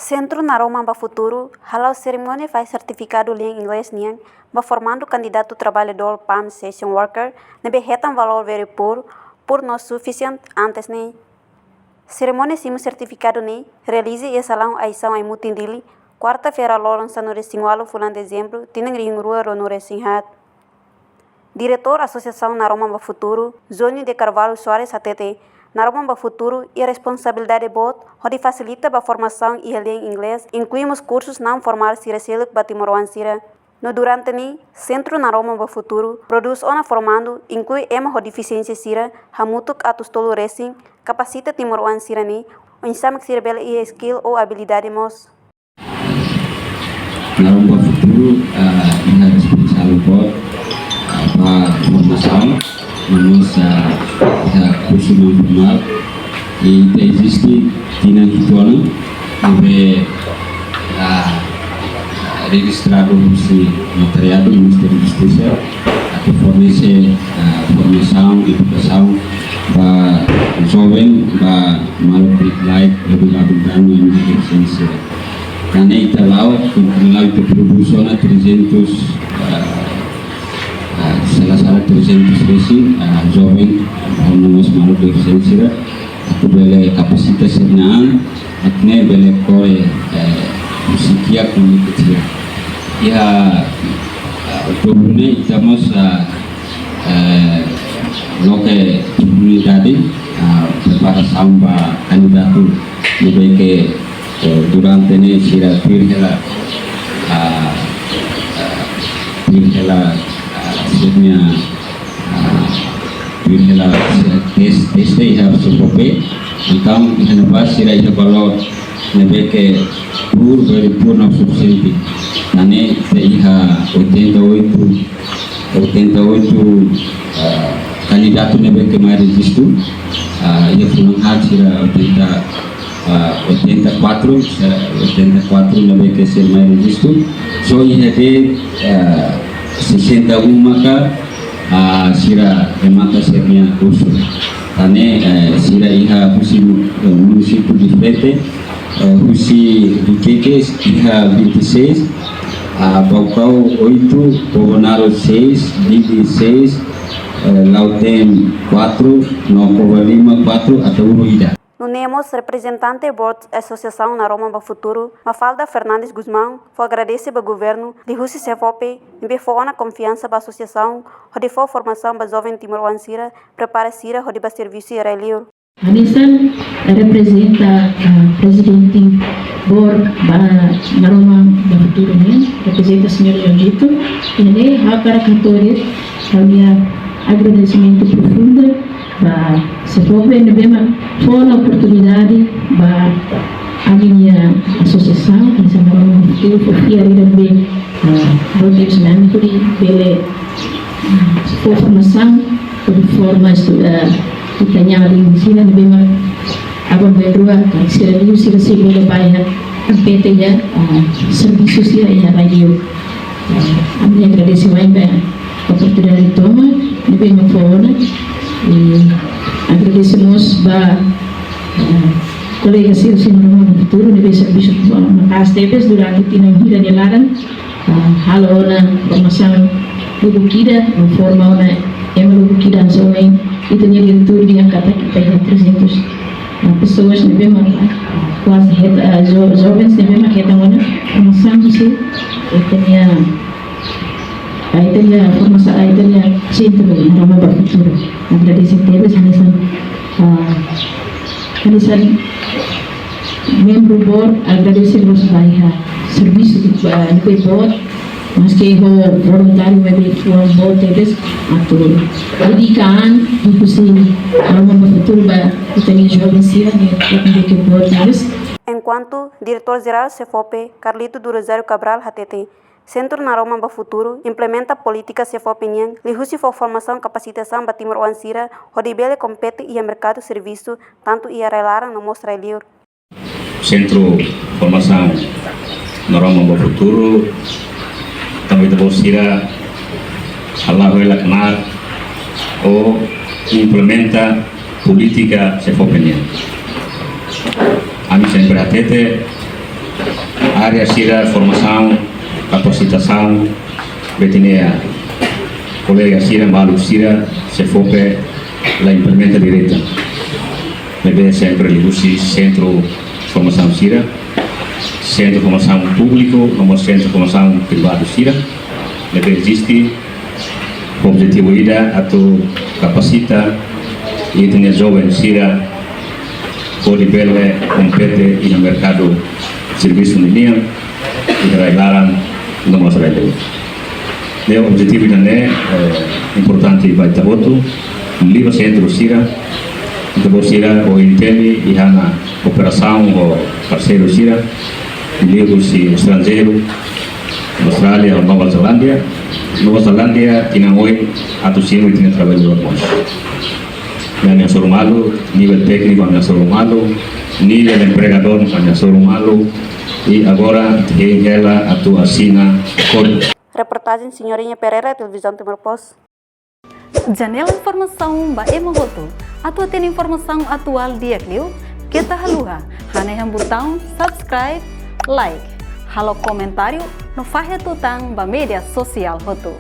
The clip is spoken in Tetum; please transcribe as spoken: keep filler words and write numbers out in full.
Sentru Naroman ba Futuru hala'o serimónia fahe sertifikadu lian Inglés nian ba formandu kandidatu traballadór PAM Session Worker ne'ebé hetan valór very poor, poor not sufficient, antes ne'e. Serimónia simu sertifikadu ne'e realiza iha salaun Aisau Aimutin Dili, kuarta-feira loron sanulu-resin-ualu fulan Dezembru, tinan rihun rua ruanulu-resin-haat. Diretór Asosiasaun Naroman ba Futuru, Zónio de Carvalho Soares hatete, Naroman ba Futuru iha responsabilidade boot hodi fasilita ba formasaun iha lian Inglés, inklui mós kursus naun formál sira seluk ba timoroan sira. No durante ne'e, Sentru Naroman ba Futuru prodús ona formandu, inklui ema ho defisiénsia sira, hamutuk atus tolu resin, kapasita timoroan sira ne'e, oinsá mak sira bele iha skill ou abilidade moos. Naroman ba Futuru, ah, iha responsabilidade boot, ah, ba formasaun, no mós, ah, iha kursu naun formál, i ita eziste tinan hitu ona, ne'ebé, ah, rejistradu husi notariadu, Ministériu Justisa, atu fornese, ah, formasaun, edukasaun ba joven, ba maluk laek, lebih lebih danu yang ada di sini. Tan ne'e ita la'o, ita la'o ita prodús ona trezentus, ah, ah, sala-sala trezentus resin, ah, joven, no mós maluk defisiénsia sira, atu bele kapasita sira-nia an, atu nune'e bele kore, eh, husi kiak no kiak sira. Iha, ah, dobu ne'e ita mós, ah, eh, loke oportunidade, ah, preparasaun ba kandidatu ne'ebé ke, eh, durante ne'e sira tuir hela, ah, ah, tuir hela, ah, sira-nia, ah, tuir hela sira tes, teste iha SEFOPE. Entaun, iha ne'ebá sira iha valór ne'ebé ke poor, very poor, not sufficient. Tan ne'e, ita iha oitenta e oito, oitenta e oito, ah, kandidatu ne'ebé ke mai rejistu, ah, iha fulan haat sira oitenta, ah, oitenta e quatro, sira oitenta e quatro ne'ebé ke sira mai rejistu. Só iha de'it, ah, sessenta e um maka, ah, sira remata sira-nia kursu. Tan ne'e, eh, sira iha husi mu-, eh, munisípiu diferente, eh, husi Viqueque iha vinte e seis, ah, Baucau oito, Bobonaro seis, Dili seis, eh, Lautém quatro, no Covalima quatro, Ataúro ida. Nune'e mós reprezentante Board Asosiasaun Naroman ba Futuru, Mafalda Fernandes Gusmão, fó agradese ba governu liuhusi SEFOPE, ne'ebé fó ona konfiansa ba asosiasaun, hodi fó formasaun ba joven timoroan sira, prepara sira hodi bá servisu iha rai-liur. Hanesan reprezenta, ah, prezidente Board ba Naroman ba Futuru nian, reprezenta señór Leondito, i ne'e ha'u hakarak hato'o de'it ha'u-nia agradesimentu profundu ba SEFOPE ne'ebé mak fó ona oportunidade ba ami-nia asosiasaun, hanesan Naroman ba Futuru, fó fiar ida be, ah, boot tebes mai ami hodi bele, ah, fó formasaun, hodi forma estu-, ah, ita-nia alin sira ne'ebé mak aban-bainrua, karik sira liu sira sei bele bá iha kompete iha, ah, servisu sira iha rai-liur. Ah, ami agradese wa'in ba oportunidade tomak ne'ebé mak fó ona. I agradese mós ba, ah, kolega sira husi Naroman ba Futuru ne'ebé servisu, ah, maka'as tebes durante tinan hira nia laran. Ah, halo ona formasaun lubuk ida, ah, forma ona ema lubuk ida, hanesan ohin ita-nia diretór dehan katak ita iha trezentos, ah, pessoas ne'ebé mak, ah, kuaze het-, ah, jo-, jovens ne'ebé mak hetan ona formasaun husi ita-nia, ah, ita-nia formasaun, ah, ita-nia Sentru Naroman ba Futuru. Agradese tebes hanesan, ah, hanesan membru Board, agradese mós ba iha servisu, ah, ne'ebé Board, maske ho voluntáriu, maibé fó boot tebes atu dedika an, liuhusi Naroman ba Futuru ba ita-nia joven sira ne'e, atu dedika boot tebes. Enkuantu Diretór Jerál SEFOPE, Carlito do Rosário Cabral, hatete, Sentru Naroman ba Futuru implementa polítika SEFOPE nian, liuhusi fó formasaun kapasitasaun ba timoroan sira, hodi bele kompete iha merkadu servisu, tantu iha rai-laran no mós rai-liur. Sentru Formasaun Naroman ba Futuru, tanba ita-boot sira hala'o hela knaar no implementa polítika SEFOPE nian. Ami sempre hatete, Área sira formasaun, kapasitasaun, be ita-nia kolega sira, maluk sira, SEFOPE la implementa direta. Ne'ebé sempre liuhusi sentru formasaun sira, sentru formasaun públiku, no mós sentru formasaun privadu sira, ne'ebé eziste objetivu ida atu kapasita ita-nia joven sira hodi bele kompete iha merkadu servisu ninian, iha rai-laran no mós rai-li'ur. Ne'e objetivu ida-ne'e, eh, importante ba ita hotu, liuliu ba sentru sira, ita-boot sira ohin temi iha ona kooperasaun ho parseiru sira, liuhusi estranjeiru, Austrália ho Nova Zelándia. Nova Zelándia tinan oin atu simu ita-nia traballadór mós. Ami hasoru malu, nivel tékniku ami hasoru malu, nivel empregadór mós ami hasoru malu, i agora hein hela atu asina akordu. Reportajen Senhorinha Pereira, Televizaun Timor Post. Janela informasaun ba ema hotu. Atu hatene informasaun atuál di'ak liu, keta haluha hanehan butaun subscribe, like, halo komentáriu no fahe tutan ba média sosiál hotu.